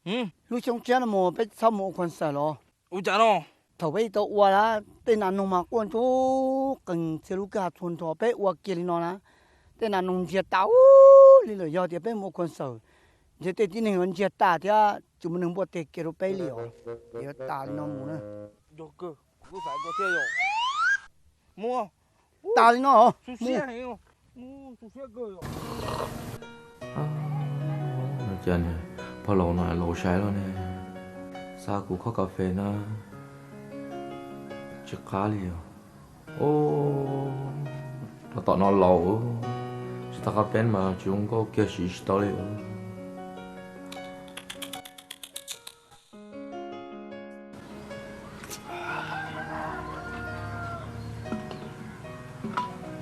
Lub xyoo tshiab no mus peb txhob mus ua concert los? Ua cas no? Thaum peb tau ua lawm tej nas noog mas quaj ntsuag qees txhia lub kwj ha txhua nrho, peb ua kiag li no na, tej nas noog ntsiag tas li lawm. Yog tias peb mus ua concert, ntshe tej tib neeg yuav ntsiag tas thiab tsis muaj neeg npuaj teg kiag rau peb li os. Ces yuav tas li no mus na. Tas li no. Cas phoj laus no laus sai lawm ne, xa kuv khob kas fes na tsis qab li os. Rau tom no laus, tsis tau qab peb mas tsis zoo nkauj kiag siv tsis tau li.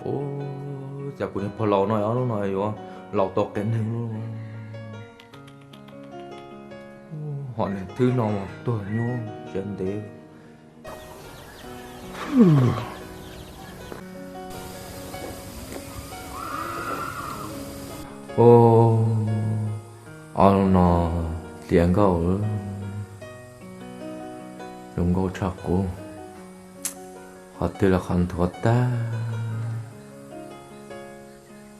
Ua cas kuv niag phoj laus no ob lub no yuav laus tau qias neeg lub. Hom niag thwb no mas tuag nyuaj siab ntev. Ua, ob lub no tiav nkauj, zoo nkauj tshaj qub. Qhov twg los qhov nthuav tag.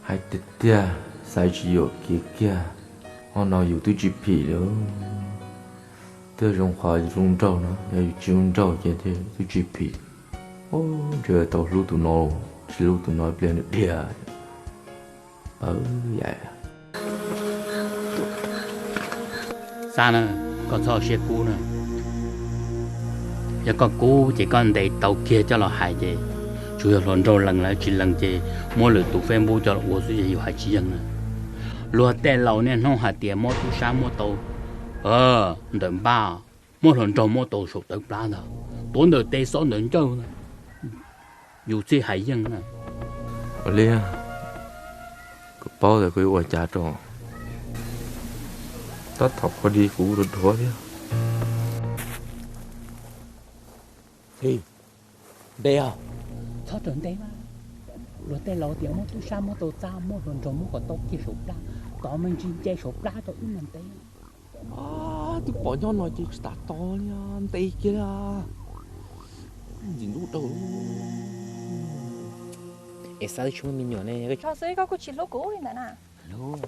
Hais tiag tiag, xaiv tsis yuam kev kiag. Ob no yus twb tsis phim li. Twb zoo qhov zoo nraug no, yog yus tsis zoo nraug ces twb tsis phim. Ub, ntshe tau hlub tus no, tsis hlub tus no pliag nws dhia. Xab na, koj txhob siab kub na. Yog koj kub ces koj ntes tau kiag coj los hais ces tsuas yog hluas nraug lees lawv tsis lees ces muab lwm tus Facebook coj los ua xwb ces yus hais tsis yeej na. Luag tej laus niaj hnub hais tias muab tub sab muab tau ntawm npaj, muab hluas nraug muab tau saum tawv plab ntag, tuav ntawm tes xov ntawm ncauj ntag, yus thiaj hais yeej na. Ua li, kuv paub tias kuv yuav ua cas rau, tab tom pha di kuv rau dhuav thiab. Ntes os. Txhob raws ntes mas. Luag tej laus tias muab tub sab muab tau txaj, muab hluas nraug muab kom tau kiag saum plab, tov me ntsis nce saum plab rau wb mas ntes. Twb pom nyob no ces tsis tas tos li, ntes kiag li. Ntxim ntub dhau. Es xav twb tsis muaj me nyuam ne. Tso xwb, koj kuj tsis hlub kuv li ntawd na. Hlub.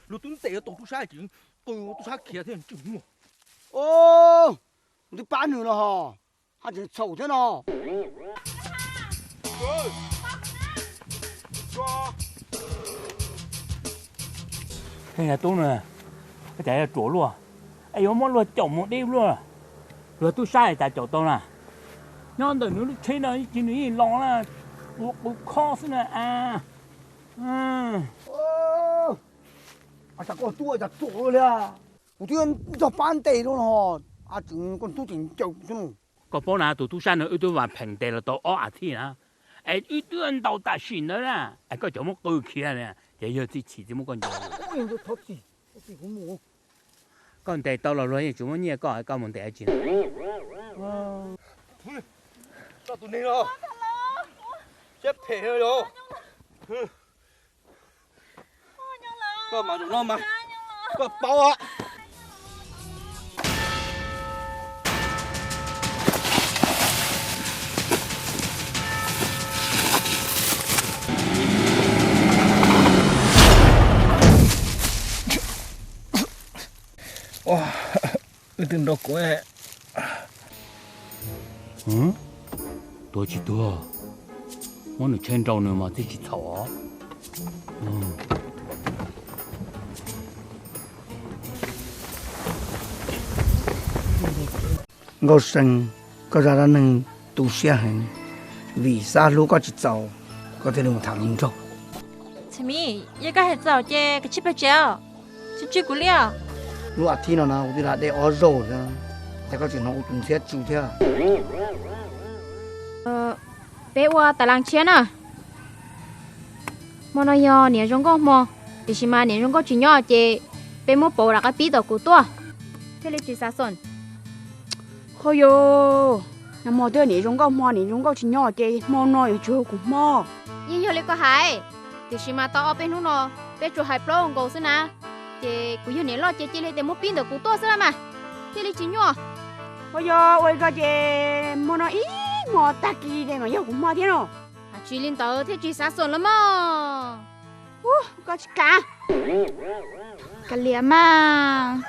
Luag twb ntes tau tub sab ces qw tub sab khiav thiab ntsej muag. Twb pab nws los hos, haj tseem txhaum thiab no. Yog tub na, koj cas yuav ruam luaj, es yuav muab luag caum mus deb luaj. Luag tub sab cas caum tau na? Nyob ntawm nws lub tsheb no ib chim nws yeej los na, ua qw khob xwb na. Ab, koj tub cas ruam luaj li, kuv twb nrog pab ntes rau no, tseem koj tub tseem ncaws kuv xwb. Koj paub na, tus tub sab no wb twb vam pheem ntes los tau ob as thiv na, es wb twb ntaus tam sim ntawd na, es koj cov muab qw khiav li, ces yawg txi chim txi muab koj ncaws. Koj ntes tau los luag yeej tsis muab nyiaj koj, koj mus ntes dab tsi? Koj tus neeg no siab phem yog. Koj mas zaum no mas koj paub. Leej twg nrau kuv? Tuag tsis tuag, muab nws tshem nrau nws mas txij tsis txhaum os. Nkauj See, koj zaj dab neeg tu siab heev, vim Xab hlub koj tsis txaus, koj thiaj li mus tham hluas nraug. Txhiaj Mim, yog koj hais txaus ces koj cia li pw tsev os, tsis ntseeg kuv li os. Lub as thiv no na kuv twb da dej ob zaug, cas koj tseem hnov kuv tus ntxhiab tsu thiab? Peb ua tas las tshiab na. Hmo no yog niam zoo nkauj hmo, tiam sis mas niam zoo nkauj tsis nyob ces peb muab pauv rov qab pib tom kuv tuaj thiaj li tsis xav xom. Ho yog, nag hmo twb niam zoo nkauj hmo, niam zoo nkauj tsis nyob ces hmo no yuav tsis yog kuv hmo. Yeej yog li koj hais, tiam sis mas tau ob peb hnub no peb tsuas hais plaub nkaus xwb na, ces kuv yog niam loj ces cia li tias muab pib ntawm kuv tuaj xwb na mas thiaj li tsis nyuaj. Ho yog ua li ko ces hmo no ib hmo tag kis ces mas yog kuv hmo thiab no. Hais tsis li ntawd thiaj tsis xav xom los mog. Ub, koj tsis kam. Kav liam mas,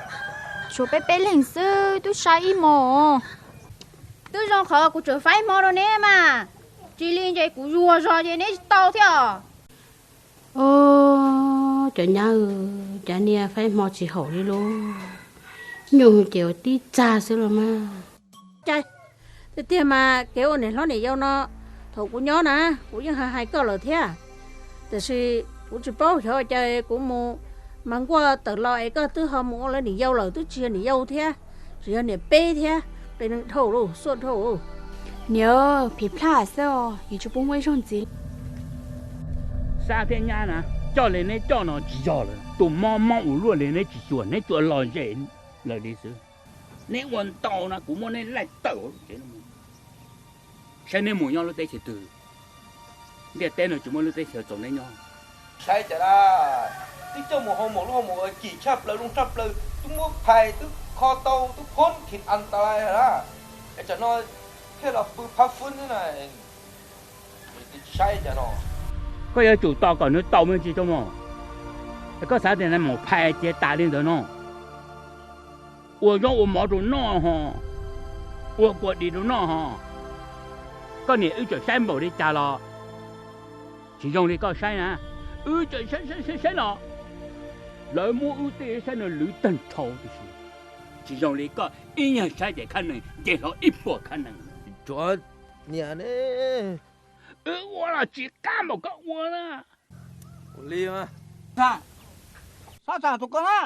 tshuav peb peb leeg xwb twb sai ib hmo. Twb zoo qhov kuv tseem faib hmo rau neb mas, tsis li ntshe kuv zuag zog ces neb tsis tau thiab os. Os, cov nyab, cov niag faib hmo tsis haum li lauj, nyuj ces ua tib txag xwb los mas. Tiag tiag mas kev ua niam hlob niam yau no, thaum kuv nyob na, kuv yeej hais hais koj lawm thiab, tiam sis kuv tsis paub xyov cas kuv mus mas nkuaj tawm los es koj twb ho mus ua lawv niam yau lawm, twb tsis yog niam yau thiab, tsis yog niam peb thiab, peb neeg dhau lauj, xuaj dhau. Niam, phiv plaj xwb os, yuav tsis pub muaj ib zaug ntxiv. Xab thiab nyab na, coj li neb coj no tsis yog lawm, tus mob mob ua luaj li neb tsis xyuas, neb tsuas los zem lawm li xwb. Neb ua ntau no kuv muab neb laij tawm, saib neb mus nyob lub teb chaws twg. Ntiaj teb no tsis muaj lub teb chaws txaus neb nyob. Saib cas na, twb coj mus hoo maum lub hoo maum kim tshaj plaws zoo tshaj plaws, twb muab phais twb kho tau twb phob khin as tas lais na, es tsam no thiaj los pw phab fwb xwb na. Saib cas no. Koj yuav tsum tos kom nws tau me ntsis rau mog. Es koj xav tias nws mus phais ces tas li ntawd no. Ua zaub ua mov rau noj ho, ua kua dis rau noj ho. Koj niam wb txawm saib npaum li cas los tsis zoo li koj saib na. Wb txawm saib saib saib saib los lawv muab wb tej saib no lwv tag nrho tiam sis tsis zoo li koj ib nyuag saib ces khab nees nce hlo ib puas khab nees. Tsov niam ne. Wb ua los tsis qab npaum koj ua na. Li, Xab tham tus koj na,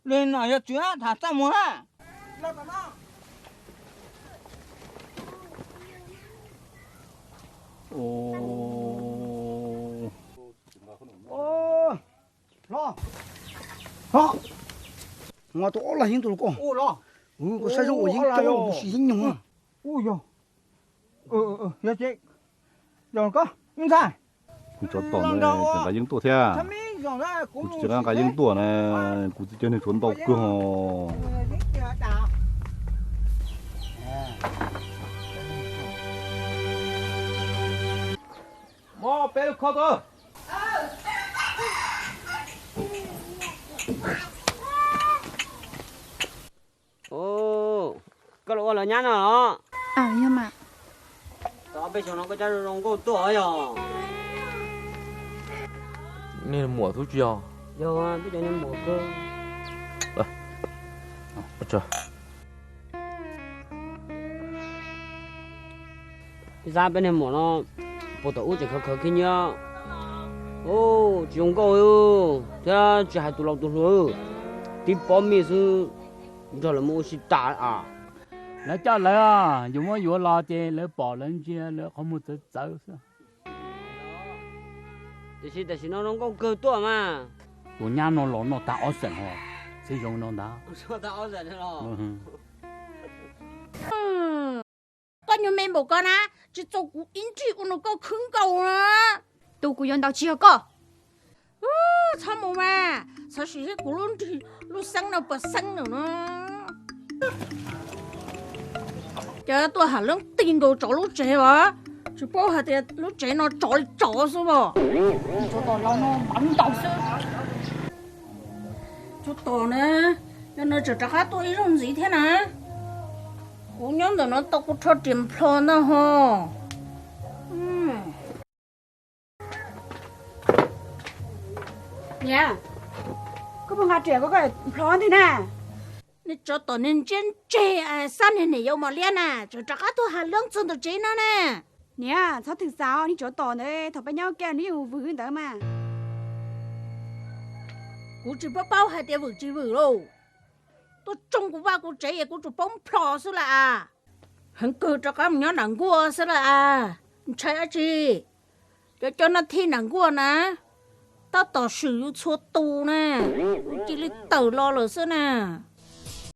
li no yog tswv na, tham txaj muag na. Hlob, hlob, tus ob lag yeeb tuaj los koj. Koj saib zoo ua yeeb coob tus sis yeeb nyoog. Kuv tsov tom ne, tseem nqa yeeb tuaj thiab. Kuv tsis nqa yeeb tuaj na, kuv txiv cov neeg tshuav ntau kawg ho. Koj los ua lawv nyab no los? Tau ob peb xyoos no koj cab zoo zoo nkauj tuaj yog? Nej muam tub tsis yog? Yog, peb cov niag muam kawg. Peb xav peb niag muam no puas tom ub tseem khawv khawv khib nyiab, tsis zoo nkauj thiab tsis hais tus laus tus hluas, tib pob mij xwb nrog lawv mus ua si tas a. Lawv coj lawv, yus muab yuav los ces lawv pom lawv ntsia lawv qhov muag txawv txawv xwb. Tiam sis tam sim no zoo nkauj kawg tuaj mas. Tus nyab no los noj tag ob xeem ho, txiv zoo no ntag. Koj nyuag me npaum ko na, tsis txaus kuv ib nrig ua nws koj khwb nkaus na. Tus kuv yuav ntaus tsis yog koj. Txhob mus mas, txhob siv kuv lub nrig lub xeeb no pas xeeb lawm no. Ces tuaj hais leej twg nkaus tsov lub tsev as, tsis paub hais tias lub tsev no tsov li tsov xwb as. Tsov tom los no mas ntaus xwb. Tsov tom na, yog no tseem rov qab tuaj ib zaug ntxiv thiab na. Kuv nyob ntawm no tau kuv rho riam nplho ntag ho. Niam, koj puas nqa riam ko nplho ntag na? Niag tsov tom niag ntsiab ntseg, xab niag niam yau mos liab na, tseem rov qab tuaj hais leej twg ntawm tsev no na. Niam, txhob twm xav, niag tsov tom ntawd thaum peb nyob kiag nws yeej vwm ntawd mas. Kuv tsis paub paub hais tias vwm tsis vwm lauj. Tuaj tsoo kuv vaj kuv tsev es kuv tsuas paub nplho xwb las as. Heev kawg rov qab mus nyob nram nkuaj xwb las as. Ntshai dab tsi? Cov, cov nab thib nram nkuaj na, tab tom swm yus txhua tus na, yus cia li tawm los lawm xwb na.